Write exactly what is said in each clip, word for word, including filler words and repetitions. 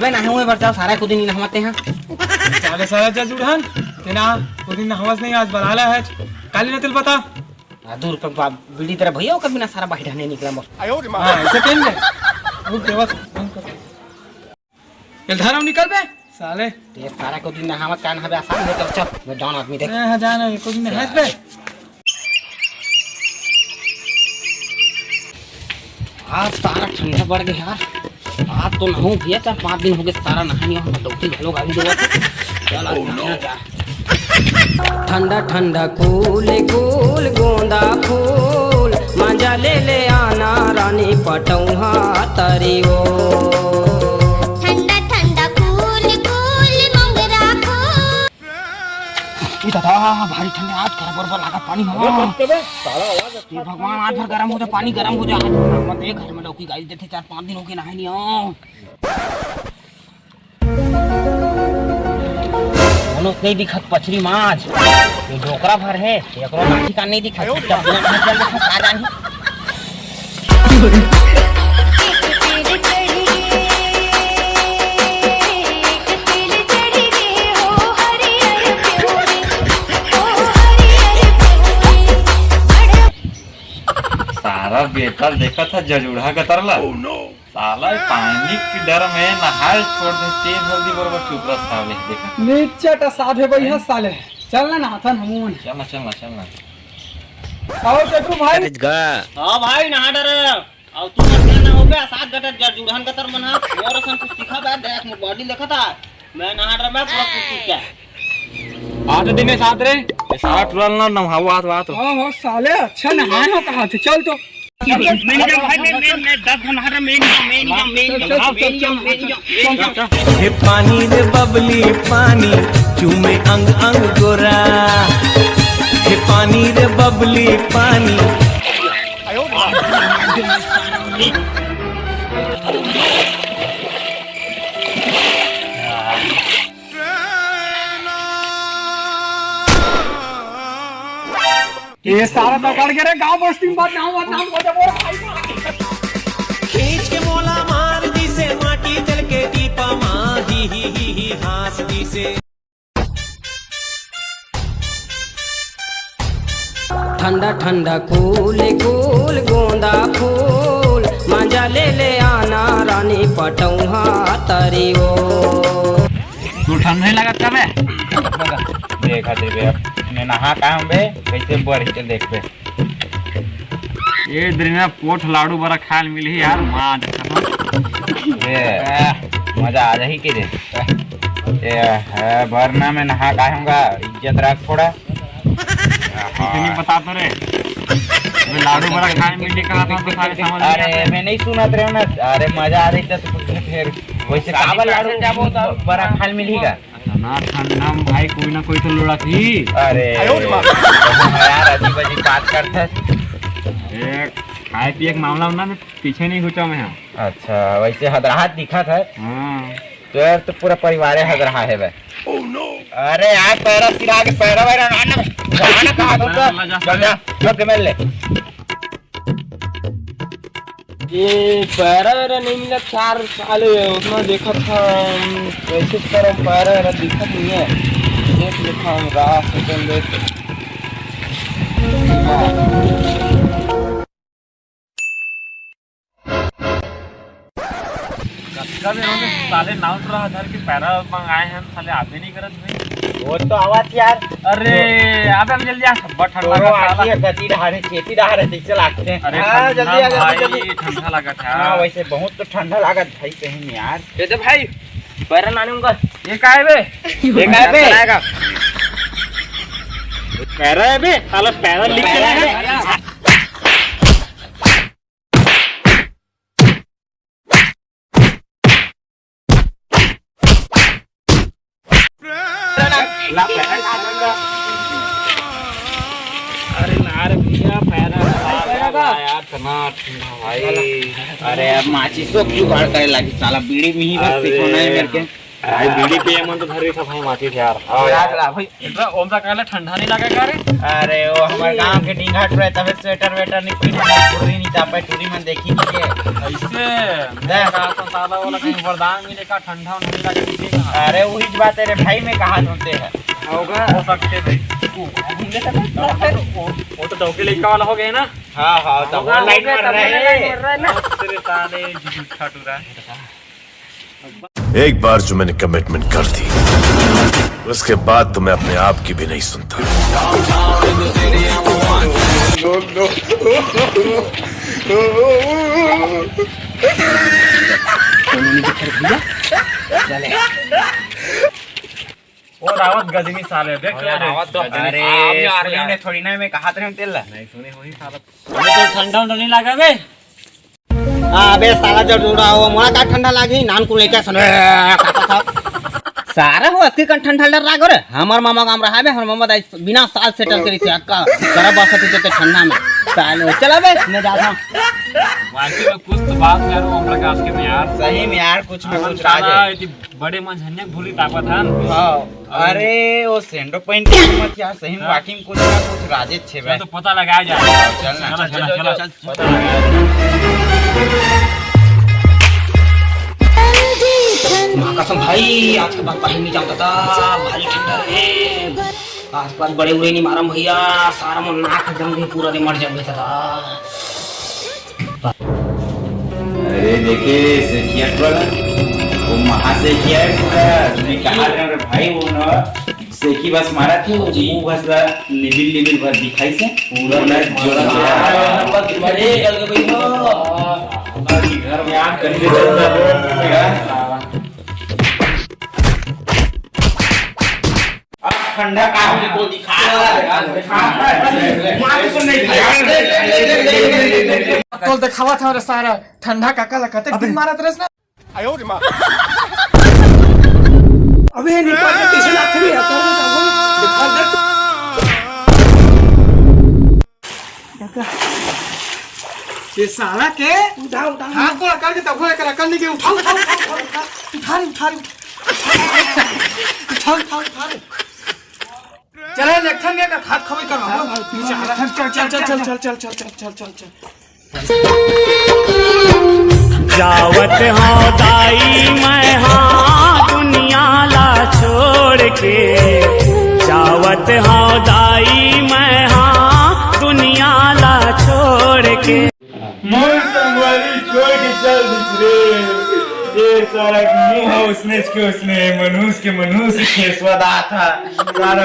बे, नहाए हुए बर जाओ, सारा को दिन नहावते हैं। चाले सारा जज उड़हन, तेना, वो दिन नहावस नहीं, आज बलाला है, काली न तेल बता। आ, दू रुपये बा-, बीड़ी तेरा भैया, ओकर बिना सारा बाहिर हने निकला मोर। हाँ, ऐसे टेम दे। रुक दे, बस, बंद कर। चल, धरम निकल बे, साले। ते सारा को दिन नहावत का नहावे आसान है, चल, चल, मैं डॉन आदमी देख। ए, हाँ, जाना है, कुछ नहीं, हंस बे। आज सारा ठंडा बढ़ गया यार। आज तो नहाऊं भैया, चार पाँच दिन हो गए, सारा नहानी, हम डौकी घलो गाड़ी देवा। चल, आज नहाना जा। ठंडा ठंडा कूल कूल गोंदा फूल, मजा ले ले आना रानी पटौहा तरी ओ। ठंडा ठंडा कूल कूल मोंगरा फूल। ई दादा, भारी ठंडा आज, कर बरबर लागत पानी हो। अबे, बस के बे, साला आवाज अच्छा हे भगवान, आज भर गरम हो जा, पानी गरम हो जा। आज मत एक घर में डौकी गाड़ी देथे, चार पाँच दिन हो गए नहाए नहीं हो। कोनो नहीं दिखत पचरी माज। ये डोकरा भर है, एकरो नाची का नहीं दिखत। चुपचाप बिना नाच चल देखो, का जानी। सारा बेटा देखत हे जजूढ़ा गतर ला। साला पानी के डर में नहाए छोड़ दे, तेज जल्दी बरोबर चुप रह साले, देखा। निच्चट असाध हे भैया साले। चल ना नहाथन हमू मन। चल ना, चल ना, चल ना। आओ चतरू भाई। हाँ भाई, नहा डरे। अउ तू मन का ना हो बे, सात गटर जर जुड़हन गतर मन हा। मोर असन कुछ सिखा बे, देख मोर बॉडी देखत हा। मैं नहा डरे बे, पूरा कुर्ती के। आ तो दिने साथ रे, ये सारा टुरल ना नहाओ, आ तो, आ तो। हाँ, हाँ, साले, अच्छा नहाए हो कहा थे, चल तो। मैं नहीं जाऊँ भाई, मैं, मैं, मैं दस घंटा रहा, मैं नहीं जाऊँ, मैं नहीं जाऊँ, मैं नहीं जाऊँ, मैं नहीं जाऊँ, मैं नहीं जाऊँ, मैं नहीं जाऊँ। हे पानी रे बबली पानी, चूमे अंग अंग गोरा। हे पानी रे बबली पानी। ये सारा पकड़ के रे, गांव बस्ती में बदनाम, बदनाम हो जाबो रे भाई। खींच के मोला मार दिसे माटी तेल के टीपा मा, ही, ही, ही, ही, हाँस दिसे। ठंडा ठंडा कूल कूल गोंदा फूल, मजा ले ले आना रानी पटौहा तरी ओ। तू ठंड नहीं लगत का बे? देखा दे बे, अब मैं नहा का हूँ बे, कैसे बढ़ के देख बे। ये दिन में पोठ लाडू बरा खाए ल मिलही यार, माँ कसम। ए, मजा आ जाही के रे। ए, है, भरना में नहा का हूँगा, इज्जत रख थोड़ा। इतनी बता तो रे। अबे लाडू बरा खाए ल मिलही कहा था तो सारे समझ नहीं अरे, आते। मैं नहीं सुनत रहे ना। अरे, मजा आ रही था तो कुछ फिर वैसे काबर लाडू जाबो तो बरा खाए ल मिलही का? अतना ठंडा में भाई कोई ना कोई तो लुढ़क ही। अरे, आयो रे बाप। यार, अजीब अजीब बात करत हे। अरे, खाए पिए के मामला में ना मैं पीछे नहीं घुचा मैं, हाँ। अच्छा, वैसे हदराहट दिखत हे। हाँ। तो यार, तो पूरा परिवार हदराहा हे बे। अरे यार, पैरा सिरा के पैरा वैरा ना, ना, ना, ना, कहा तो, ना, ना, जा, चल जा, चल के मिल ले। ये पैरा वैरा नहीं मिला, चार साल हुए, उतना देखा था, हम कैसे करो, पैरा वैरा दिखत नहीं है। देख लेता हूँ, राह से चल देख। कतका बेर हो गे, साले नाव रहा धर के पैरा मंगाए हैं, साले आबे नहीं करत भाई। वो तो आवत यार। अरे, तो आबे हम जल्दी आ, सब ठंडा तोरो का साला। आँखी ह गति डहार हे, चेती डहार हे, जैसे लागथे। अरे, हाँ, ठंडा जल्दी आ, जल्दी, भाई, जल्दी। ठंडा लागत हे। हाँ, वैसे बहुत तो ठंडा लागत भाई, कहीं नहीं यार। ये दे भाई, पैरा नानी उनका। ये का हे बे? ये का हे बे? पैरा का। पैरा हे बे, साला पैरा लिख के पैरा हे। अरे ना रे भैया, पैरा पैरा का? यार, इतना ठंडा भाई। अरे, अब माचिसो की जुगाड़ करे लागी, साला बीड़ी में ही बस अरे। सिखोना है मेरे के। भाई, बीड़ी पिए मन तो धर रही था भाई, माटी थे यार। हाँ यार। यार, भाई, इतना ओम सा कहले ठंडा नहीं लगा क्या रे? अरे, वो हमारे गांव के डींगा टूरा है, तबे स्वेटर वेटर नहीं पहने, टूरी नहीं चापे, टूरी मन देखी नहीं के। ऐसे? मैं कहा था, साला वाला कहीं वरदान मिले का, ठंडा नहीं लगा, ठीक है? अरे, वही बात है रे भाई, मैं कहा ढूंढते हैं। होगा? हो सकते भाई। वो, वो तो डौकी लड़का वाला हो गया ना? हाँ, हाँ, तो होगा, वो लाइन होगा, मार रहा है। लाइन मार रहा है ना? तेरे साले झूठा टूरा। एक बार जो मैंने कमिटमेंट कर दी, उसके बाद तो मैं अपने आप की भी नहीं सुनता। वो रावत गजनी साले, देख ले। रावत तो अरे, आ, आ, आ, सुनी ने थोड़ी ना, मैं कहा तेरे तेल ला। नहीं सुने, वही साला। अबे तो ठंडा उंडा नहीं लगा बे? हाँ, अबे साला, जब उड़ा हो, मोला का ठंडा लागी? नान को लेके सुने, काका था। सारा हो, अतकी कन ठंडा डर लाग रे। हमर मामा गाम रहा बे, हमर मामा दाई बिना साल सेटल करी थे, अक्का, गरब बसत थे ठंडा में। साले, चला बे, मैं जाता हूँ। वाकई में कुछ तो बात यार, ओम प्रकाश के में यार। सही में यार, कुछ ना कुछ राज है। बड़े मन झन्ने भूली ताकत हन। हाँ, अरे, वो सैंडो पहन के मत यार, सही में हाँ। वाकई में कुछ ना कुछ राजेश छे चल, भाई। तो पता लगाया जाए। चल ना, चल, चल, चल, चल, चल, चल। चल, पता लगाया जाए। माँ कसम भाई, आज के बाद बाहर नहीं जाऊँ दादा, भारी ठंडा है। आज के बाद बड़े उड़े नहीं मारम भैया, सारा मन नाक एकदम भी पूरा दे मर जाऊंगे दादा। अरे देखे, सेखिया वाला, वो महासेखिया है पूरा। मैं कहा रहे रे भाई, वो ना सेखी बस मारा थी, वो मुंह बस ला निबिल निबिल भर दिखाई से, पूरा ना जोड़ा से। अरे, चल के भाई, घर में आग करके चल रहा है। अब ठंडा का हमने को दिखा। मार के सुन नहीं दिया। तो दिखावा था रे सारा ठंडा काका ला कते दिन मारत रेस ना। अबे निकाल के पीछे लात भी आता है, दिखा दे। ये साला के उठा, उठा। हाथ को अकड़ के तब को एक अकड़ नहीं के उठा, उठा, उठा, उठा, उठा, उठा रे, उठा रे, उठा। उठा, उठा, उठा रे। चल, इलेक्शन में का हाथ खबई कर, हाँ, हाँ, नीचे आ। चल, चल, चल। जावत हौं दाई मैं हाँ दुनिया ला छोड़ के, जावत हौं दाई मैं हाँ दुनिया ला छोड़ के। मोर संगवारी छोड़ के चल दिस रे। ये सारा मुंह है उसने के उसने, मनहूस के मनहूस के स्वाद आता। सारा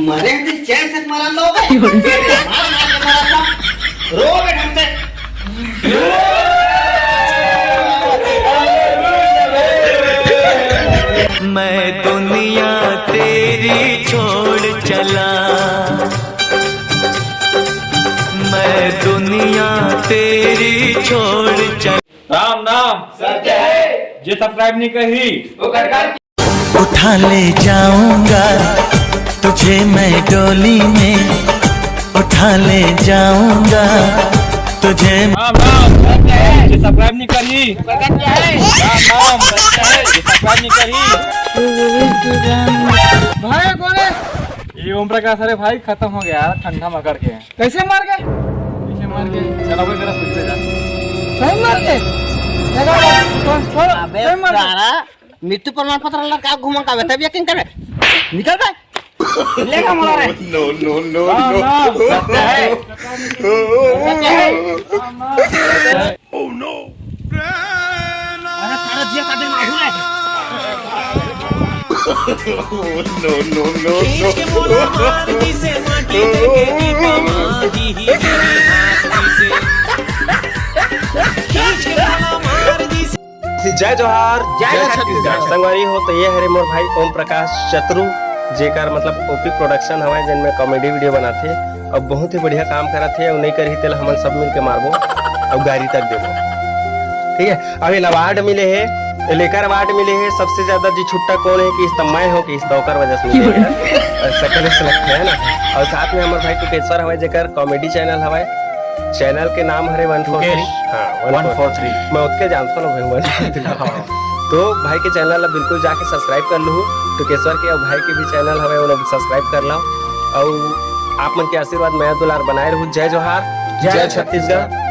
मरे हैं, चैन से मरा लो बे। मार मार के मरा था। रो बे ढंग से। मैं दुनिया तेरी छोड़ चला, मैं दुनिया तेरी छोड़ चला। राम नाम सत्य है। जे सब्सक्राइब नहीं करी, वो कर कर उठा ले जाऊंगा तुझे मैं डोली में, उठा ले जाऊंगा तुझे। राम राम। जे सब्सक्राइब नहीं करी। राम राम। जे सब्सक्राइब नहीं करी। भाई बोले। ये ओम प्रकाश, अरे भाई, खत्म हो गया यार, ठंडा मकड़ के। कैसे मर गए? कैसे मर गए? चलो भाई, मेरा कुछ ले जा। सही मर गए? देखो, कौन, कौन, अबे सही मर गए? सारा, मृत्यु प्रमाण पत्र ला का घूमन का बे? तब यकीन करबे। निकल बे। लेगा मोला रे। No, no, no, Ram, no। Ram, सत्य है। सत्य है। Oh, no। अरे सारा जिया का दिन मारू रे। No, no, no, no। खींच के मोला मार दी से माटी देके दीपा मार दी ही मेरे हाथ दी से। खींच के मोला मार दी से जय जोहार, जय जय छत्तीसगढ़। छत्तीसगढ़। संगवारी हो, तो ये हरे मोर भाई ओम प्रकाश चतरू, जेकर मतलब ओपी प्रोडक्शन हवय, जेन में कॉमेडी वीडियो बनाथे, अउ बहुत ही बढ़िया काम करत हे। अउ नई करही तेला हमन सब मिल के मारबो अउ गारी तक देबो। ठीक है, अउ एला अवार्ड मिले हे लेकर award मिले हे सबसे ज्यादा जी छुट्टा कोन हे कि त मैं हों कि त ओकर वजह से मिले हे। अउ सकल से लगथे हे ना। अउ साथ में हमर भाई टुकेश्वर हवय, जेकर comedy channel हवय, channel के नाम हरे वन फोर थ्री। टुकेश हाँ, वन फोर थ्री। मैं ओतके जानथों ना भाई, वन फोर थ्री। हाँ। तो भाई के channel ला बिल्कुल जाके subscribe कर लूहू, टुकेश्वर के, अउ भाई के भी channel हवय, ओला subscribe कर लव। अउ आप मन के आशीर्वाद, मया दुलार बनाए रहू। जय जोहार, जय जय छत्तीसगढ़।